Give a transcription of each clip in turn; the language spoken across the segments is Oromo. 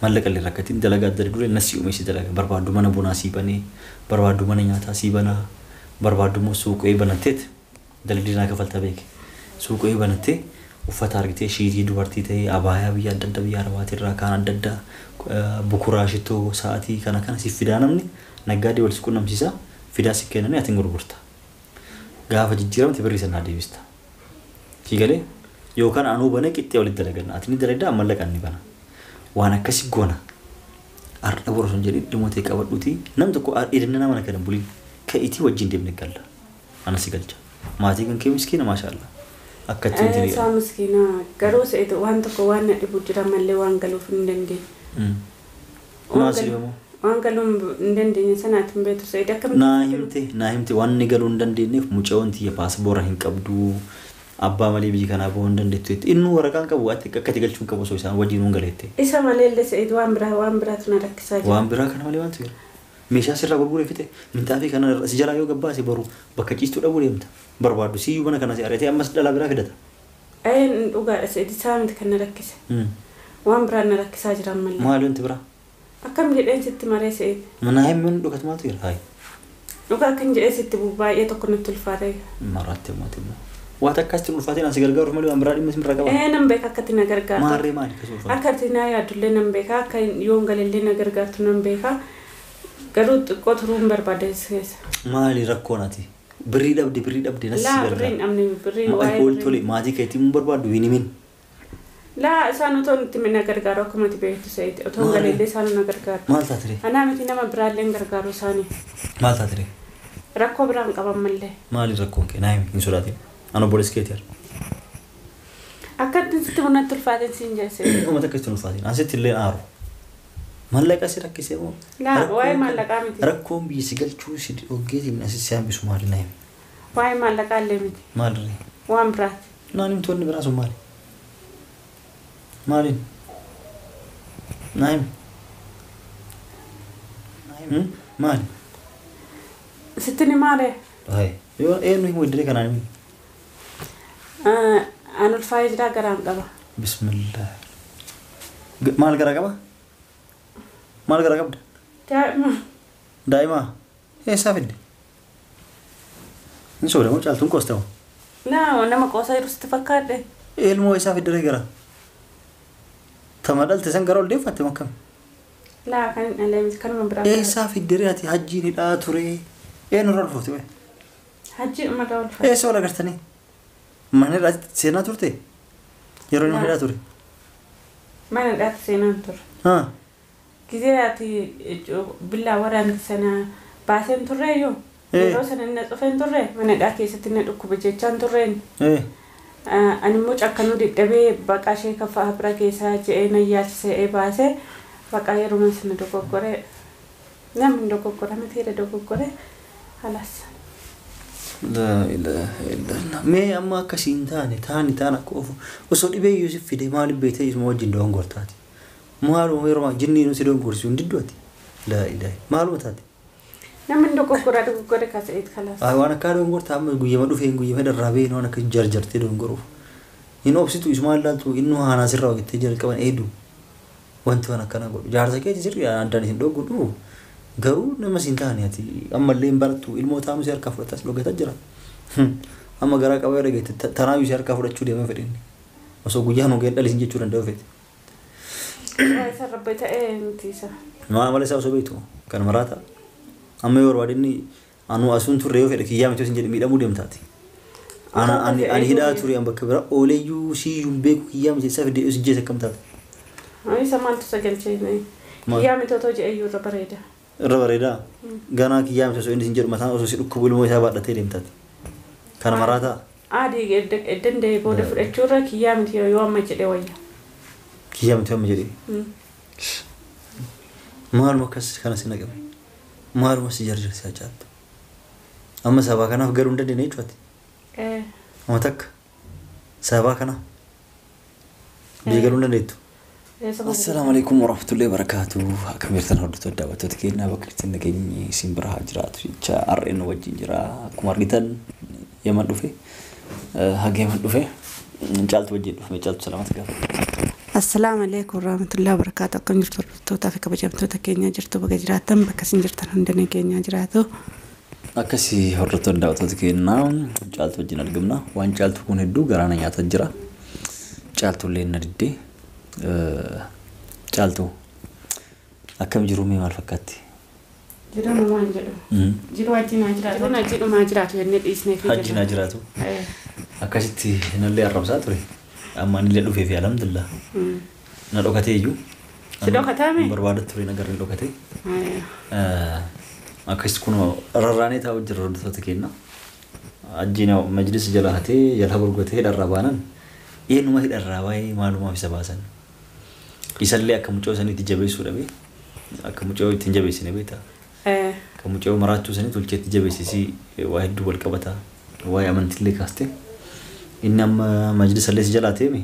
Maallaqa illee rakkatiin dalagaa adda duree nasi uumee si dalaga. Barbaaddu mana bunaa sii banee, barbaaddu mana nyaataa sii banaa, barbaaddu immoo suuqii banatteet dalagdee naa kafaltaa beeke. Suuqii banattee uffata argitee shiitii dubartii ta'ee abaayaa biyya adda addaa biyya arabaatirraa kaan adda addaa bukuraa shittoo sa'aatii kana kana si fidaa namni naggaadee wal si qunnamsiisa fidaa si kennanii ati gurgurta. Gaafa jijjiiramte birrii sanaa deebista. Si galee yookaan anuu banee qixxee walitti dalaganna ati ni dalagdaa mallaqaan ni bana. Waan akkasii goona. Har'a boru sun jedhee dhimma ta'e qabadhuuti nam tokko idina nama kana buliin ka'iitii wajjin deemne galla. Ana si galcha. Maatii kan kee miskiina maashaallah. Akka ittiin tini. Isaa miskiina garuu seetu waan tokko waan na dhibu jira malee waan galuuf hin dandeenye. Maal si dhibamoo? Waan galuu hin dandeenye sanaatti hin beektu seetu akkamitti. Naa himte waan inni galuu hin dandeenyeef mucayoon tiyya paaspoora hin qabdu. Abbaa malee biyya kanaa bahuu hin dandeettu jetti. Innuu waraqaan qabu ati akka itti galchuu hin qabu osoo isaan wajjin hin galeette. Isa malee illee seetu waan biraa waan biraatu na rakkisaa jira. Waan biraa kana malee waantu jira. Meeshaa sirraa gurguree fixe minxaafii kana si jalaa yoo gabbaase boru bakka ciistuu dhabuu deemta. Barbaaddu siyyuu mana kana si ari'atee ammas dhalaa biraa fidata. Ee dhugaadha seetu isaa miti kan na rakkise. Waan biraa na rakkisaa jira ammallee. Maali wanti biraa? Akkam jedheen sitti maree seetu. Mana himmi dhugatu maaltu jira? Hayi. Dhugaa akkan jedhee sitti baay'ee tokko natti ulfaate. Maraatti ammaati immoo. Waan akkasitti ulfaateen asi gargaaruuf malee waan biraa dhimma isin biraa qaba. Ee nan beeka akkatti na gargaartu. Maarree maali akkasuma ulfaate? Akka ati na yaaddullee nan beeka akka yoon galellee na gargaartu nan beeka. Garuu xiqqoo turuu hin barbaade keessa. Maali rakkoon ati? Birrii dhabde birrii dhabde nas si Laa gargaara. birrii hin dhabne birrii waa'ee Ol birrii. tole maatii keetii hin barbaaddu hin himin. Laa isaan otoo nutti na gargaaru akkuma ati beektu seete otoo hin Maali? galellee isaan na gargaaru. Maal taatire? Anaa miti nama biraallee hin gargaaru isaanii. Maal taatire? Rakkoo biraan qaban malee. Maali rakkoon kee? Naa himi hin sodaatin. Ani obboleessi keeti har'a. Akka ittiin sitti bunatti ulfaateen siin jeesse. Uummata akkasitti ulfaatiin. Asitti illee aaru. Maallaqa si rakkisee moo? Laa waa'ee maallaqaa miti. Rakkoon biyya si galchuu si dhoggeetiin asi si hambisu maali naa himi? Waa'ee maallaqaa illee miti. Maalirree? Waan biraati. Naan himtu wanni biraa sun maali? Maaliin? Naa himi. Maali? Sitti ni maale? Hayi. Yoo eenyu himu iddoo kanaan himi? An ulfaa'ee jira garaan qaba. Bismillah. Maal garaa qaba? Maal garaa qabda? Daa'ima. Daa'ima? Eessaa fidde? Hin soda moo caaltuun qoosta moo? Naa nama qoosaa jiru sitti fakkaadhe. Ilmoo eessaa fidde ree garaa? Tama dhalte san gara ol deeffatte moo akkam? Laa kan hin dhalee miti kanuma biraa. Eessaa fidde ree ati hajjiin hidhaa ture? Eenyurraa ulfoofte mee? Hajji dhumarraa ulfaate. Eessa wal agartanii? Mana hidhaa seenaa turte? Yeroo inni hidhaa ture? Mana hidhaatti seenaan ture. Haa. Gizee ati billaa waraante sana baaseen turreeyyuu. Yeroo sana inni cufeen turre mana hidhaa keessatti na dhukkube jechaan turreen. Ani immoo cakkanuu dadhabee baqaa ishee kaffaa bira keessaa je'ee na yaalchisee baasee baqaa yeroo sana dogoggoree namni dogoggora miti dogoggoree halas. Laa ilaaha illallah. Mee amma akkasii hin taane taani taan akka ofu osoo dhibee iyyuu si fide maaliif beektee isuma wajjin dogongortaati? Maaluma yeroo jinni nu si dogongorsiisu hin diddu ati? Laa ilaaha maaluma taate? Namni dogoggora dogoggore kaasa'eet kalaas. Waan akka dogongortaa amma guyyama dhufeen guyyama dharraa been waan akka jarjartee dogongoruuf. Hin obsitu isumaan ilaaltu inni haanaa sirraa hojjettee jalqaban eedu. Wanti waan akkana godhu. Jaarsa keeti sirrii addaan isin dhoggu dhufu. Garuu nama siin taane ati ammallee hin barattu ilmoo taa'u si harkaa fudhatas dhoggataa jira. Amma garaa qabee dhageette tanaayyuu si harkaa fudhachuu deema fedhinni. Osoo guyyaan hogeen dhalisin jechuu danda'u fedhe. Isa rabbi ta'ee miti isa. Maa amala isaa osoo beektu kan maraata. Amma yoo barbaade inni anuu asuun turre yoo fedhe kiyyaa miti yoo sin jedhe miidhamuu deemtaati. Ani hidhaa ture an bakka bira ooleyyuu siyyuu hin beeku kiyyaa miti isaa fidee yoo sin jeesse akkam taata? Isa maaltu isa galchee? Kiyyaa miti otoo jedhe irra bareeda. Irra bareedaa? Ganaa kiyyaa miti osoo inni sin jedhu mataan osoo si dhukkubu ilmoo isaa baadhatee deemtaati. Kana maraataa? Adii danda'e booda fudhachuurra kiyyaa miti yoo amma jedhe wayya. Kiyyaa miti amma jedhe? Maaluma akkas kana si naqame? Maaluma si jarjarsisaa caaltu? Amma sabaa kanaaf galuu hin dandeenye jechuudha. Amma takka sabaa kana biyya galuu hin dandeettu. Assalaamu alaikum warahmatullahi wabarakatuh. Akkam jirtan hordoftoota daawwattoota keenyaa bakka jirtan nageenyi isin bira haa jiraatu jecha har'een wajjin jira. Akkuma argitan Yaman dhufe haga Yaman dhufe caaltu wajjin dhufe caaltu salaamata gaafa. Assalaamu alaikum warahmatullahi wabarakatuh. Akkam jirtu hordoftoota fi kabajamtoota keenya jirtu baga jiraattan bakka isin jirtan hunda nageenya jiraatu. Akkasii hordoftoota daawwattoota keenyaa Caaltuu wajjin argamna. Waan Caaltuu kun hedduu garaana nyaataa jira. Caaltuullee na diddee. Caaltuu akkam jiru mee maal fakkaatti? Jiruun waan jedhu. Jiru wajjin haa jiraatu. Jiruun hajjiidhumaa jiraatu jennee dhiisnee fi Hajjiin haa jiraatu. Akkasitti nallee arrabsaa ture. Amma anillee dhufee fi alhamdulillah. Na dhokatee iyyuu. Si dhokataame? Barbaada ture nagarri dhokatee. Akkasitti kun rarraanee taa'u jira hordoftoota keenya. Ajjiin majlisa jala hatee jala gurguratee hidharraa baanan eenyuma hidharraa baay'ee maalumaaf isa baasan. Isallee akka mucoo saniitti jabeessuu dhabe akka mucoo ittiin jabeessine beektaa. Akka mucoo maraachuu sanii tolcheetti jabeessisii waa hedduu wal qabata. Waa'ee amantiillee kaaste. Inni amma majlisallee si jalaa teeme.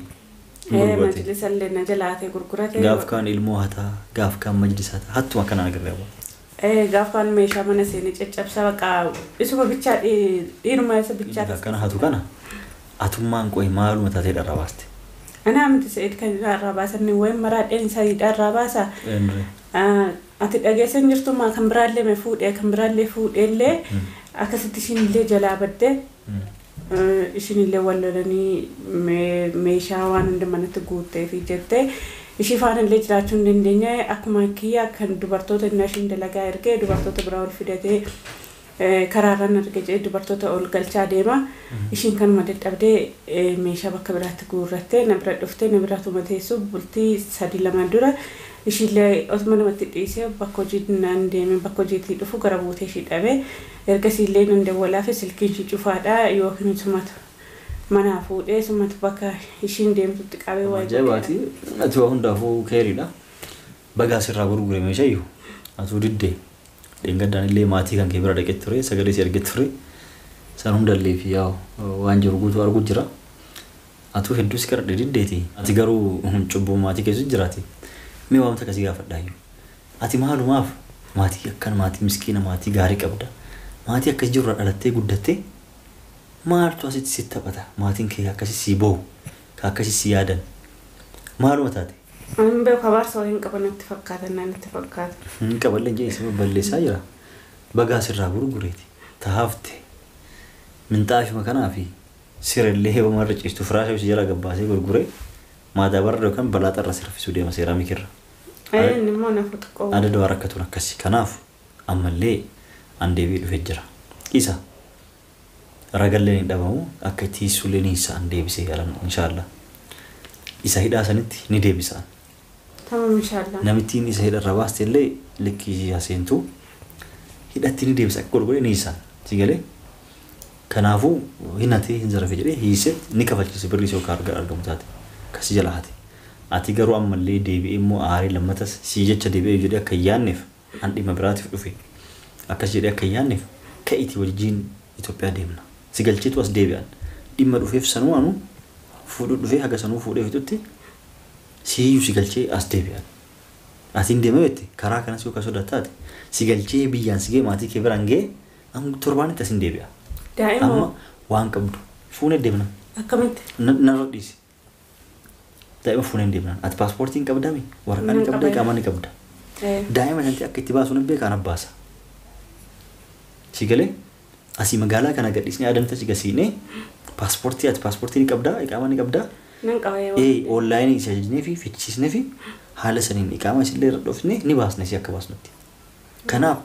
Majlisallee na jalaa hatee gurgurate. Gaaf kaan ilmoo hataa gaaf kaan majlisa hataa hattuma akkanaan agarree abbaa. Gaaf kaan meeshaa mana seenee caccabsaa bakka isuma bichaa dhiiruma isa bichaa. Akkana hatu kana atummaan qo'i maaluma taatee dharraa baaste. Anaa miti Se'id kan dharraa baasan wayin maraadheen isaa dharraa baasa. Ati dhageessan jirtu maa kan biraallee mee fuudhee kan biraallee fuudheellee akkasitti ishiinillee jalaa baddee ishiinillee wal lolanii meeshaa waan hunda manatti guuttee fi jettee ishii faanallee jiraachuu hin dandeenye akkuma kiyya kan dubartoota inni ishiin dalagaa ergee dubartoota biraa ol fidatee karaarraan arge jedhee dubartoota ol galchaa deema. Ishiin kanuma dadhabdee meeshaa bakka biraatti guurrattee na bira dhuftee na bira tumateessu bultii 3-2 dura ishiillee osuma namatti dhiisee bakka hojii naan deeme bakka hojiitti dhufu gara buutee ishii dhabee ergasiillee nan dawwalaa fi silkiin ishii cufaadha yookiin sumatu mana fuudhee sumatu bakka ishiin deemtutti qabee waayee. Ajaa'ibaati ati waa hundaafuu keeriidha. Bagaa sirraa gurgure meeshaa iyyuu atuu diddee dheengaddaan illee maatii kan kee bira dhaqee ture sagalee si argee ture san hundallee fi yaa'u waan jiru guutuu argu jira. Atuu hedduu si kadhadhe diddeeti. Ati garuu cubbuu maatii keessa jiraati. Mee waamta akkasii gaafadhaa iyyuu. Ati maalumaaf maatii akkan maatii miskiina maatii gaarii qabda. Maatii akkas jirurraa dhalattee guddattee maaltu asitti si taphata? Maatiin kee akkasii si boo'u, akkasii si yaadan. Maaluma taate? Ani beeku abaarsa waliin qaban natti fakkaata natti fakkaata. Hin qaballee jedhee si balleessaa jira. Bagaa sirraa gurgureeti. Taafte. Minxaafima kanaa fi sirallee heebamarra ciistu firaasha si jala gabbaasee gurguree maadaabarra yookaan balaaxarra sirfisuu deema seeraamikirra. Inni immoo nafu xiqqoo. Adda waa rakkatuun akkasi. Kanaaf ammallee an deebi'ee dhufee jira. Isa ragalleen hin dhabamu akka tiisuulee ni isa an deebisee galan inshaallah. Isa hidhaa sanitti ni deebisaan. Tamam inshaallah. Namittiin isa hidharra baaste illee likkii haseentu hidhatti ni deebisa akka gurguree ni isaan. Si galee kanaafuu hin hatee hin zarafe jedhee hiisee ni kafalchiise birrii isoo akka argamu taate. Akkasii jala hate. Ati garuu ammallee deebi'ee immoo aaree lammatas sii jecha deebi'ee jedhee akka hin yaadneef an dhimma biraatiif dhufe. Akkas jedhee akka hin yaadneef ka'iitii wajjin Itoophiyaa deemna. Si galcheetu as deebi'an. Dhimma dhufeef sanuu anu fuudhuu dhufee haga sanuu fuudhee fixutti siyyuu si galchee as deebi'an. Atiin deemee jette karaa kanas yookaan sodaataate si galchee biyyaan si ga'e maatii kee biraan ga'e amma torbaanitti as hin deebi'a. Daa'ima Amma waan qabdu fuunee deemna. Akkamitti? Narra dhiisi. Daa'ima fuunee deemna. Ati paaspoortii hin qabdaami? Waraqaa ni qabda, iqaamaa ni qabda. Daa'ima sanatti akka itti baasuun hin beekaan abbaasa. Si galee asii magaalaa kana gadhiisnee adamta si gasiinee paaspoortii ati paaspoortii ni qabdaa, iqaamaa ni qabdaa. Nan qaba yoo. Onlaayinii isa ajajnee fi fichisiisnee fi haala saniin iqaamaa isillee irra dhoofnee ni baasne si akka baasnutti. Kanaaf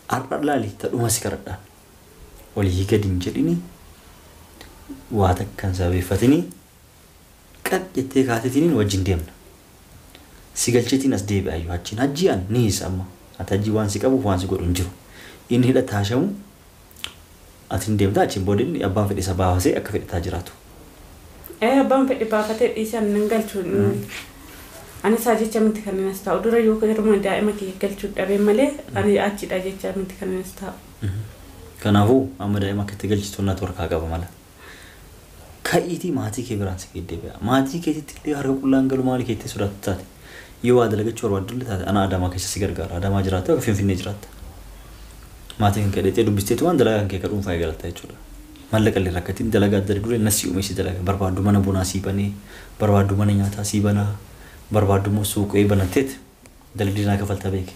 har'a laali tadhuma si kadhadhaan. Olii gadi hin jedhini waa takkaan sababeeffatini qad jettee kaateetiin wajjin deemna. Si galcheetiin as deebi'a iyyuu achiin hajji'an ni hiisa amma. Ati hajjii waan si qabuuf waan si godhu hin jiru. Inni hidhata haashamu ati hin deemtaa achiin booda inni abbaan fedhe isa baafasee akka fedhe taa jiraatu. Abbaan fedhe baafatee dhiisan nan galchu. Ani isaa jecha miti kan as taa'u dura yoo yeroo daa'ima kiyya galchuu dhabee malee ani achidha jecha miti kan as taa'u. Kanaafuu amma daa'ima akka itti galchitu natti warqaa qaba mala. Ka'iitii maatii kee biraan si deebi'a. Maatii keetitti illee harka qullaan galu maali keetti sodaattu taate. Yoo waa dalagachuu barbaaddu taate ana Adaamaa keessa si gargaara. Adaamaa jiraatta yookaan Finfinnee jiraatta. Maatii kan kee dubbisteetu waan dalagaa kan kee kan dhuunfaa eegalatta jechuudha. Maallaqa illee rakkatiin dalagaa adda duree nasi uumee si dalaga. Barbaaddu mana bunaa sii banee, barbaaddu mana nyaataa sii banaa, Barbaaddu immoo suuqii banatteet daldalli naa kafalta beeke.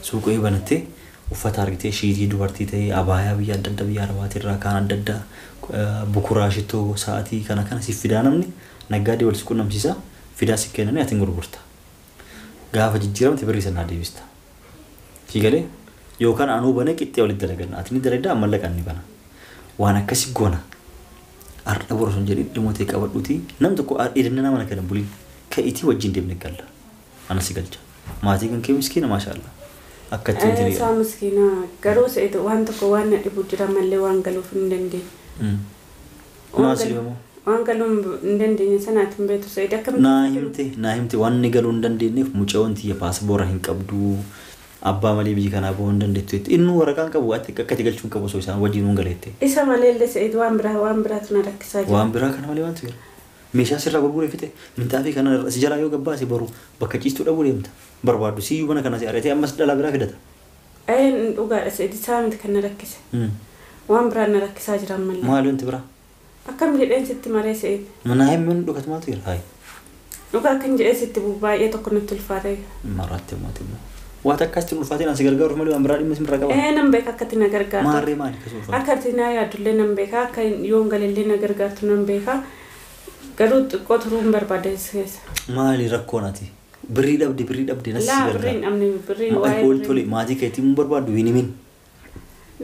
Suuqii banattee uffata argitee shiitii dubartii ta'ee abaayaa biyya adda addaa biyya arabaatii irraa kaan adda addaa bukuraa shittoo sa'aatii kana kana siif fidaa namni naggaadee wal si qunnamsiisa fidaa si kennanii ati gurgurta. Gaafa jijjiiramte birrii sanaa deebista. Sii galee yookaan anuu banee qixxee walitti dalaganna ati ni dalagdaa mallaqaan ni bana. Waan akkasii goona. Har'a boru sun jedhee dhimmoota qabadhuuti nam tokko edna nama kana buliin ka'iitii wajjin deemne galla. Ana si galcha. Maatii kan kee miskiina maashaallah. Akka ittiin tini. Isaa miskiina garuu seetu waan tokko waan na dhibu jira malee waan galuuf hin dandeenye. Maal si dhibamoo? Waan galuu hin dandeenye sanaatti hin beektu seetu akkamitti. Naa himte waan inni galuu hin dandeenyeef mucayoon tiyya paaspoora hin qabdu. Abbaa malee biyya kanaa bahuu hin dandeettu. Inni waraqaan qabu akka itti galchuu hin qabu osoo isaan wajjin hin galeette. Isa malee illee seetu waan biraatu na rakkisaa jira. Waan biraa kana malee waantu jira. Meeshaa sirraa gurguree fixe minxaafii kana si jalaa yoo gabbaase boru bakka ciistuu dhabuu deemta. Barbaaddu siyyuu mana kana si ari'atee ammas dhalaa biraa fidata. Dhugaadha seetu isaa miti kan na rakkise. Waan biraa na rakkisaa jira ammallee. Maali wanti biraa? Akkam jedheen sitti maree seetu. Mana himni dhugatu maaltu jira? Hayi. Dhugaa akkan jedhee sitti baay'ee tokko natti ulfaate. Maraatti mootii. Waan akkasitti ulfaateen asi gargaaruuf malee waan biraa dhimma isin biraa qaba. Nan beeka akkatti na gargaartu. Maarree maali akkasuma ulfaate? Akka ati na yaaddullee nan beeka akka yoon galellee na gargaartu nan beeka garuu xiqqoo turuu hin barbaade keessa. Maali rakkoon ati? Birrii dhabde nas si Laa gargaara. birrii hin dhabne birrii waa'ee Ol tole maatii keetii mun barbaaddu hin himin.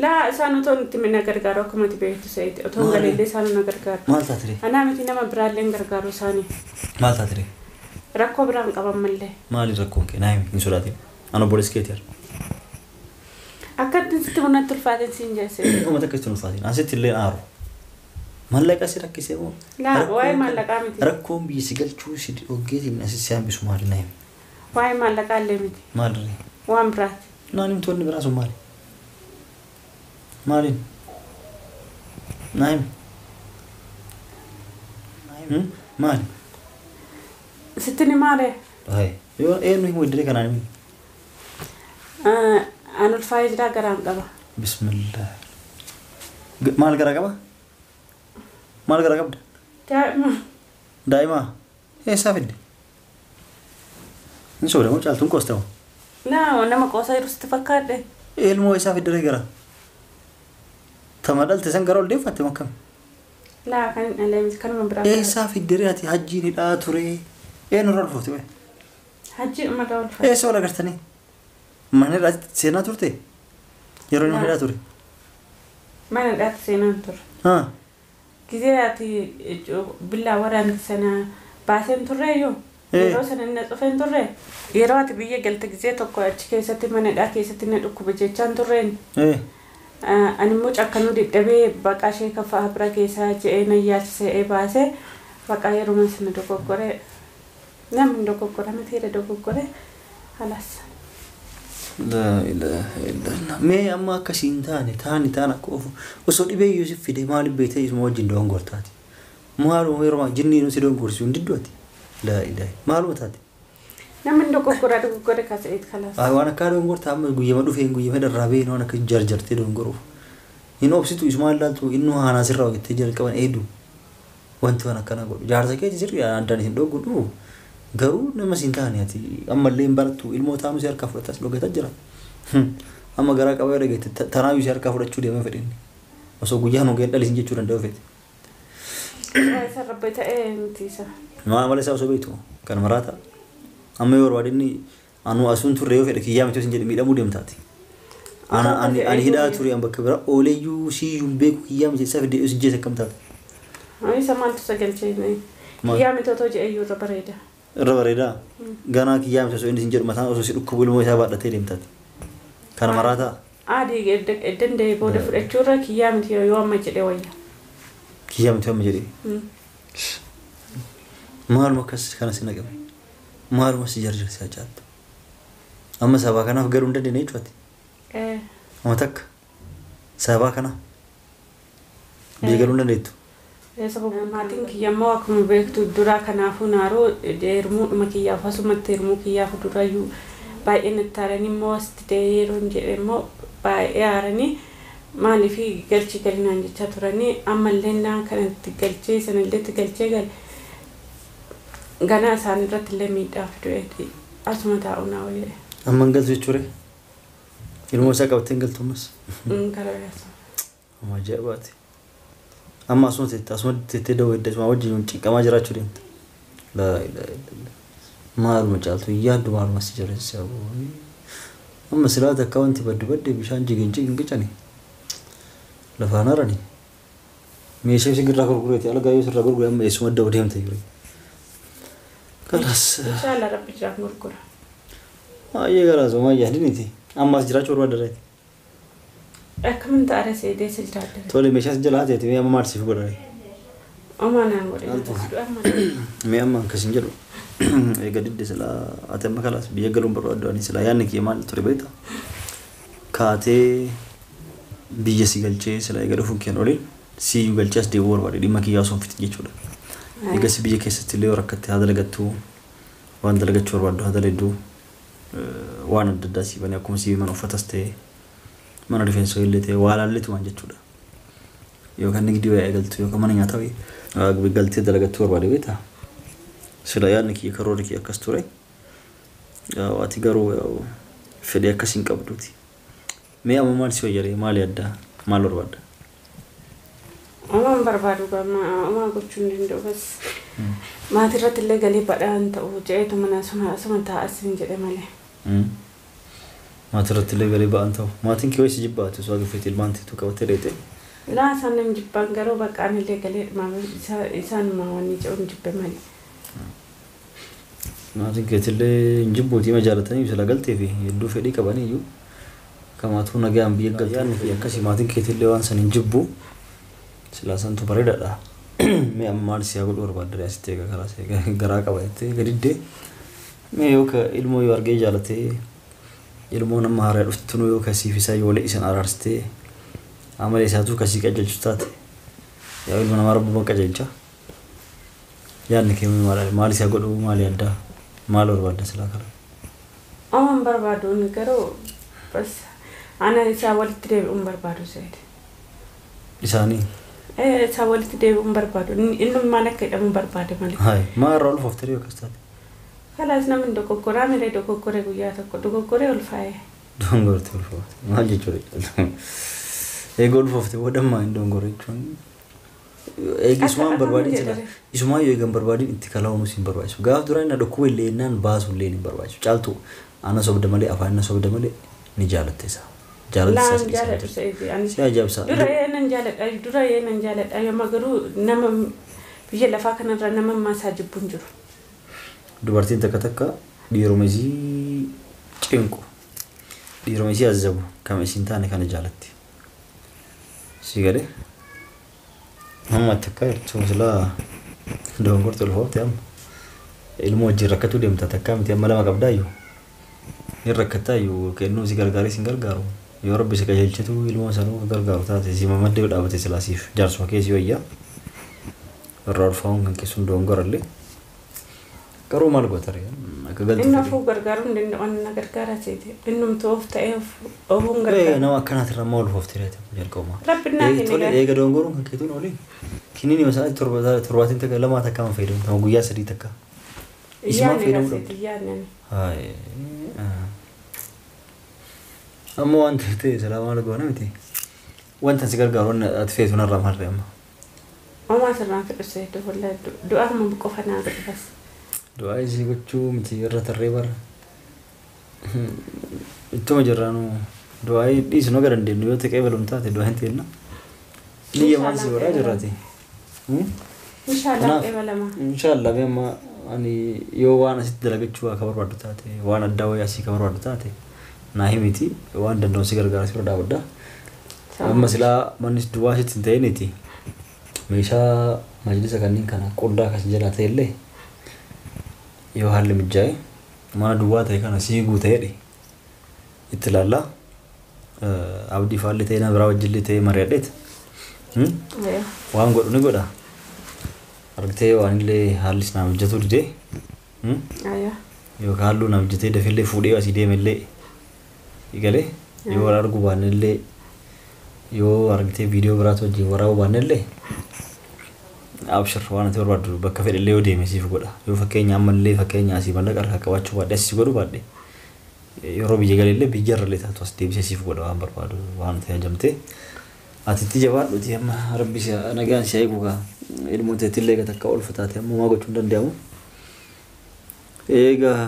Laa isaan otoo nutti na gargaaru akkuma ati beektu seeti otoo Maali? galellee isaan na gargaaru. Maal taatire? Anaa miti nama biraallee hin gargaaru isaanii. Maal taatire? Rakkoo biraan qaban mallee. Maali rakkoon kee? Naa himi hin sodaatin. Ana obboleessi keetii har'a. Akka ittiin sitti natti ulfaateen siin jeesse. Uummata akkasitti ulfaatiin. Asitti illee aaru. Maallaqa si rakkisee moo? Laa waa'ee maallaqaa miti. Rakkoon biyya si galchuu si oggeetiin asi si hambisu maali naa himi? Waa'ee maallaqaa illee miti. Maalirree? Waan biraati. Naan himtu wanni biraa sun maali? Maaliin? Naa himi. Maali? Sitti ni maale? Hayi. Yoo eenyu himu iddoo kanaan himi? An ulfaa'ee jira garaan qaba. Bismillah. Maal garaa qaba? Maal garaa qabda? Daa'ima. Daa'ima? Eessaa fidde? Hin sodamu caaltuun qoosta moo? Naa nama qoosaa jiru sitti fakkaadhe. Ilmoo eessaa fidde gara? Tama dhalte san gara ol deeffatte makkam? Laa kan hin dhalee miti kanuma biraa. Eessaa fidde ati hajjiin hidhaa ture? Eenyurraa ulfoofte bee? Hajji umarraa ulfaate. Eessa wal agartanii? Mana hidhaa seenaa turte? Yeroo inni hidhaa ture? Mana hidhaatti seenaan ture. Haa. Gizee ati billaa waraante sana baaseen turreeyyuu? Yeroo sana na cufeen turre? Yeroo ati biyya galte gizee tokko achi keessatti mana hidhaa keessatti na dhukkuba jechaan turreen. Ani immoo cakkanuu dadhabee baqaa ishee kaffaa bira keessaa je'ee na yaalchisee baasee baqaa yeroo sana dogoggoree namni dogoggora miti dogoggoree halas. La ilaha illallah. Mee amma akkasiin taane taani taana akka ofu osoo dhibee Yuusuf fide maaliif beektee isuma wajjin dogongortaati? Maaluma yeroo jinniin si dogongorsiisu hin didduati? La ilaha maaluma taate? Namni dogoggora dogoggore kaseet kalas. Waan akka dogongortaa amma guyyama dhufeen guyyama dharraa been waan akka jarjartee dogongoruuf. Hin obsitu isumaan ilaaltu inni haanaa sirraa hojjettee jalqaban eedu. Wanti waan akkana godhu. Jaarsa keeti sirrii addaan isin dhoggu dhufu. Garuu nama siin taane ati ammallee hin barattu ilmoo taanu si harkaa fudhatas dhogataa jira. Amma garaa qabee dhageette tanaayyuu si harkaa fudhachuu deema fedhinni. Osoo guyyaa nu ga'een dhalisin jechuu danda'u fedhe. Isa rabbi ta'ee miti isa. Maa mala isaa osoo beektu kan maraata. Amma yoo barbaadinni anu asuun turre yoo fedhe kiyyaa miti osoo hin jedhe miidhamuu deemtaati. Ani hidhaa ture an bakka biraa ooleyyuu siyyuu hin beeku kiyyaa miti isaa fidee osoo jeessa akkam taate. Isa maaltu isa galchee kiyyaa miti otoo jedhe irra bareeda. Irra bareedaa? Ganaa kiyyaa miti osoo inni sin jedhu mataan osoo si dhukkubu ilmoo isaa baadhatee deemtaati. Kana maraataa? Adii danda'e booda fudhachuurra kiyyaa miti yoo amma jedhe wayya. Kiyyaa miti amma jedhe? Maaluma akkas kana si naqame? Maaluma si jarjarsi hacaattu? Amma sabaa kanaaf garuu hin dandeenye jechuuti? Amma takka sabaa kana biyya galuu hin dandeettu? Sababa maatiin kiyya immoo akkuma beektu duraa kanaafuu naaroo heerumuudhuma kiyyaaf asumatti heerumuu kiyyaaf durayyuu baay'ee natti aaranii immoo asitti ta'ee yeroo hin jedhe immoo baay'ee aaranii maaliif galchii galinaan jechaa turanii ammallee naan kanatti galchee sanallee itti galchee gale. Ganaa isaan irratti illee miidhaa fidu'eeti asuma taa'u naa wayya. Amma hin galtu jechuure? Ilmoo isaa qabattee hin galtu ammas? Gara yaasa. Amma ajaa'ibaati. Amma asuma teettee asuma teettee dawoo asuma wajjin cinqamaa jiraachuu deemta. Laa ilaaha illallah. Maaluma caaltu yaaddu maaluma si jabeessa. Amma silaa takka wanti baddu badde bishaan jigin jigin qicani. Lafaan harani. Meeshaa si irraa gurgureeti alagaa yoo sirraa gurgure amma eessuma dawoo deemta jiru. Kalaas. Inshallah rabbi jiraaf gurgura. Ayyee galaas homaa yaadiniti. Ammas jiraachuu barbaadda. Akkamiin ta'ara seetee si jiraadda. Tole meeshaa si jalaa ta'eeti mee amma maal siif godhare? Homaa naan godhe. Mee amma akkas hin jedhu. Eega didde silaa ati amma kalaas biyya galuun barbaaddu ani silaa yaadni kiyya maal ture beektaa? Kaatee biyya si galchee silaa eega dhufuun keen oliin siyyuu galchee as deebi'uu barbaade dhimma kiyyaa osoo hin fixin jechuudha. Eegas biyya keessatti illee rakkatte haa dalagattu waan dalagachuu barbaaddu haa daladdu waan adda addaa sii banee akkuma sii mana uffatas ta'e mana rifeensa illee ta'e waa laalletumaan jechuudha. Yookaan nigdii wayii eegaltu yookaan mana nyaataa wayii galtee dalagachuu barbaade beektaa? Sila yaadni kiyya karoorri kiyya akkas ture. Ati garuu fedhii akkas hin qabduuti. Mee amma maal si fayyadee maali addaa maal barbaadda? Homaan barbaadu homaa gochuu hin danda'u bas. Maatii irratti illee galii badhaan ta'u jedheetu mana asuma taa'as hin jedhe malee. Maatii irratti illee galii ba'an ta'u. Maatiin kee si jibbaatu osoo agifeeti ilmaan teetu qabattee dheete. Laa isaan hin jibbaan garuu bakka ani illee galee isaanuma wanni jedhu hin jibbe malee. Maatiin keetillee hin jibbuutii ma jaalatanii sila galtee fi hedduu fedhii qabanii iyyuu kamaatuu nagaan biyya galtee fi akkasii maatiin keetillee waan san hin jibbu sila santu bareedaadha. Mee amma maal si haa godhu barbaadda asitti egaa karaa garaa qaba jettee gadiddee mee yoo ka ilmoo yoo argee jaalatee ilmoo nama haaraa dhuftu yoo kasiif isaa yoo isan araarsitee amala isaatu kasii qajeelchu taate yaa ilma namaa rabbuma qajeelcha. Yaadni kee maal si haa godhu maali addaa maal barbaadda silaa kana? Homaan barbaaduun garuu bas ana isaa walitti deebi'uun barbaadu seete. Isaanii? Isaa walitti deebi'uun barbaadu. Inni maal akka jedhamu barbaade malee. Hayi maa irraa ulfooftee akkas taate? Kalaas namni dogoggoraa malee dogoggoree guyyaa tokko dogoggoree ulfaa'e. Dogongortee ulfoofte maal jechuudha? Eega ulfoofte booda ammaa hin dogongorre jechuun eegi isumaan barbaadin sila isumaan yoo eegan barbaadin itti kalaa'uun hin barbaachisu. Gaaf duraa inni dhukkuba illee innaan baasu illee hin barbaachisu. Caaltu ana sobda malee afaan ana sobda malee ni jaalatte isaa. Laan jaaladhu seeti ani. Si ajaa'ibsa. Dura yeenan jaaladha dura yeenan jaaladha yooma garuu nama biyya lafaa kanarra nama maasaa jibbu hin jiru. Dubartiin takka takka dhiiruma isii cinqu dhiiruma isii azabu kama isiin taane kana jaalatti. Si galee? Amma takka jirtu silaa dogongorte ulfoofte amma ilmoo wajjin rakkachuu deemta takka miti amma lama qabdaayyuu ni rakkattaayyuu kennuu si gargaaree si gargaaru yoo rabbi si qajeelchitu ilmoo sanuu gargaaru taate si mamaddee dhaabate silaa siif jaarsuma kee si wayyaa irraa ulfaa'uun kan keessuun dogongorallee garuu maal goota ree akka galtu. Inni ofuu gargaaruu hin danda'u na gargaara seete innumtuu of ta'ee ofuun gargaara. Nama akkanaatirra amma ulfoofte reete jalqabuma. Rabbi naa kenne Tole eega dongoruun kan keetuun oliin kinini masaa torbaatiin takka lamaa takka ma fayyadamu tama guyyaa sadii takka. Isumaan fayyadamuu dhabdu. Yaadne. Hayi. Amma waan ta'e silaa maal goona miti. Wanta si gargaaru wanni ati feetu narraa maal amma. Homaa sirnaan fedhu seete wallahi du'aa amma qofa naa godhu bas. Du'aa isii gochuu miti irra tarree bara. Ittuma jirraanu du'aa dhiisnu gara dandeenyu yoo ta'e qeebalum taate du'aa hin ta'inna. Niyya maal si godhaa jirraati. Inshaallah qeebalama. Inshaallah mee amma ani yoo waan asitti dalagachuu akka barbaaddu taate waan addaa wayii asii akka barbaaddu taate naa himiti waan danda'u si gargaara si bira dhaabadda. Amma silaa mannis duwwaa asitti hin ta'initi meeshaa majlisa kanneen kana qoddaa akkas jalaa ta'e illee yoo haalli mijaa'e mana duwwaa ta'e kana sii guute jedhe itti ilaalla. Abdii faalli ta'e nama biraa wajjillee ta'e mari'adheet. Waan godhu ni godha. Argitee waan illee haallis naa mijatu didee. Yookaan halluu naa mijatee dafeellee fuudhee asii deemellee galee yoo wal arguu baannellee yoo argitee viidiyoo biraatu wajjin waraabuu baannellee Abshir waan ati barbaaddu bakka fedhe illee yoo deeme siif godha. Yoo fakkeenya ammallee fakkeenya asii mallaqa harkaa qabaachuu baadhe asii godhuu baadhe yeroo biyya galeellee biyya irrallee taatu as deebisee siif godha waan barbaadu waan ati hajamte. Ati itti jabaadhuti amma rabbi si nagaan si eegu kaa ilmoo teetillee egaa takka ulfa taate amma homaa gochuu hin danda'amu. Egaa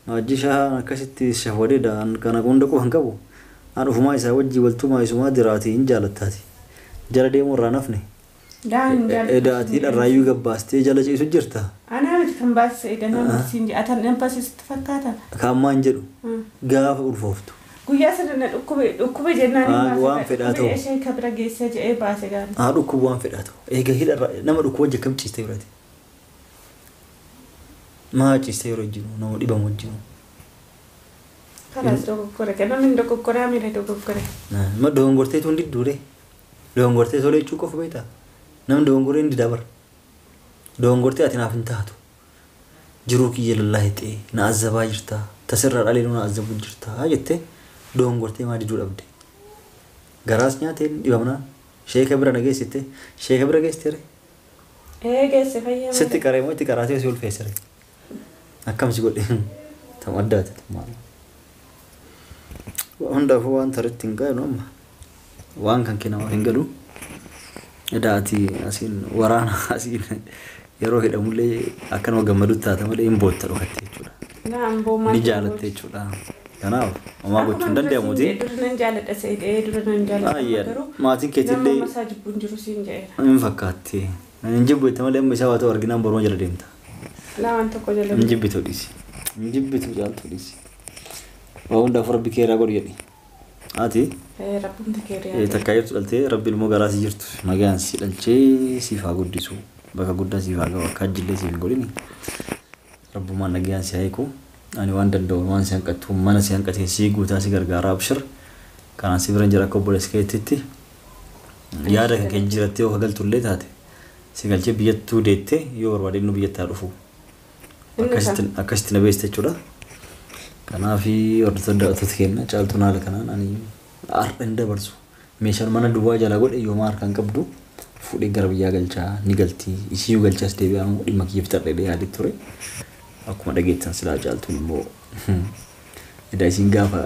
hajji shaa akkasitti shafadeedha kana hunda quba hin qabu. An ufumaa isaa wajjii waltumaa isumaa jiraati hin jaalattaati. Jala deemuu irraa nafne. Edaatii dharraayyuu gabbaastee jala ciisu jirta. Anaa miti kan baasise edha nama siin jedha atan nan baasistu fakkaata. Kaammaa hin jedhu gaafa ulfooftu. Guyyaa sana na dhukkube dhukkube jennaan waan fedhaa ta'u. Ishee ka bira geessee jedhee baase gaana. Haa dhukkubu waan fedhaa ta'u. Egaa hidharraa nama dhukkuba wajji akkam ciiste biraati. Maa ciiste yeroo jiru nama dhibamu wajjinu. Kalaas dogoggore kan namni dogoggoraa mira dogoggore. Ma dogongortee tun didduure. Dogongortee tolee jechuu qofa beektaa. Namni dogongoree hin didaa bara. Dogongortee ati naaf hin taatu. Jiruu kiyya lallaahixee na azzabaa jirta. Tasirraa dhalee na azzabuu jirta jettee dogongortee maa diduu dhabde. Garaas nyaateen dhibamnaan sheeka bira na geessite sheeka bira geessite. Ee geesse fayyaa. Sitti qaree moo itti qaraatee si ulfeessire. Akkam si godhe tam addaati maal. Hundaafuu waan taritti hin gaanu amma waan kan kennamu hin galu. Edaa ati asiin waraana asiin yeroo hidhamullee akkanuma gammadutti taata malee hin bootta dhokatte jechuudha. Ni jaalatte jechuudha. Kanaaf homaa gochuu hin danda'amuuti. Dura nan jaaladha seedhee dura nan jaaladha garuu maatiin keetillee nama masaa jibbuun jiru siin jedheera. Hin fakkaatti. Hin jibbu jette malee amma isaa waa ta'u arginaan boruma jala deemta. Lamaan tokko jala. Hin jibbitu dhiisi. Hin jibbitu jaaltu dhiisi. Waa hundaafuu rabbi keeraa godhu jedhi. Ati Rabbumti keeraa. Takkaa jirtu dhaltee rabbi ilmoo garaa si jirtu nagaan si dhalchee siif haa guddisu bakka guddaa siif haa gahu akka ajjillee siif hin godhini. Rabbumaan nagaan si haa eegu ani waan danda'u waan si hanqattu mana si hanqatee si guutaa si gargaara abshir kanaan si bira jira akka obboleessa keetitti yaada kan kee jirattee yoo galtullee taate si galchee biyyattuu deettee yoo barbaade inni biyyattaa dhufu akkasitti na beeste jechuudha. Kanaaf hordoftoota daawwattoota keenya caaltuun haala kanaan ani har'a hin dabarsu meeshaan mana duwwaa jala godhe yooma harkaan qabdu fuudhee gara biyyaa galchaa ni galti isiyyuu galchaas deebi'aa dhimma kiyya fixadhee yaadee ture. Akkuma dhageettan silaa caaltuun immoo edaa isiin gaafa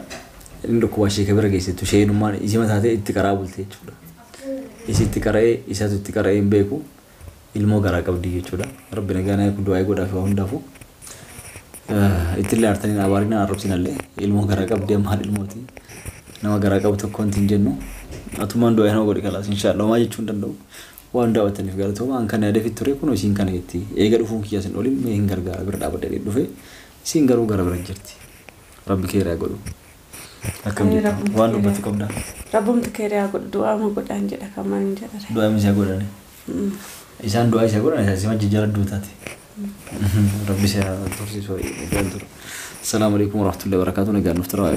inni dhukkubaa ishee bira geessettu isheenummaan isii mataa itti qaraa bulte jechuudha. Isii itti qara'ee isatu itti qara'ee hin beeku ilmoo garaa qabdi jechuudha. Rabbi nagaa naa du'aa godhaaf waa hundaafuu. Ittillee aartanii abaarinaa arrabsinallee ilmoo garaa qabdi amma haadha ilmooti. Nama garaa qabu tokko wanti hin jennu. Atumaan du'aa nama godhi kalaas inshaallah homaa jechuu hin danda'u. Waan daawwattaniif galatooma an kana yaadee ture kun isiin kana jetti. Eega dhufuun kiyya sin olin mee hin gargaara bira dhaabadhee dhufe isiin garuu gara bira jirti. Rabbi keeraa godhu. Akkam jettu waan dubbatu qabdaa. Rabbumti keeraa godhu du'aa ma godhaan jedha kamaan jedha. Du'aa isaa godhani. Isaan du'aa isaa godhan isaa sima jijjiirra duutaati. Rabbi isaa tursiisu. Assalamu alaikum warahmatullahi wabarakatuh. Nagaan nuuf tura.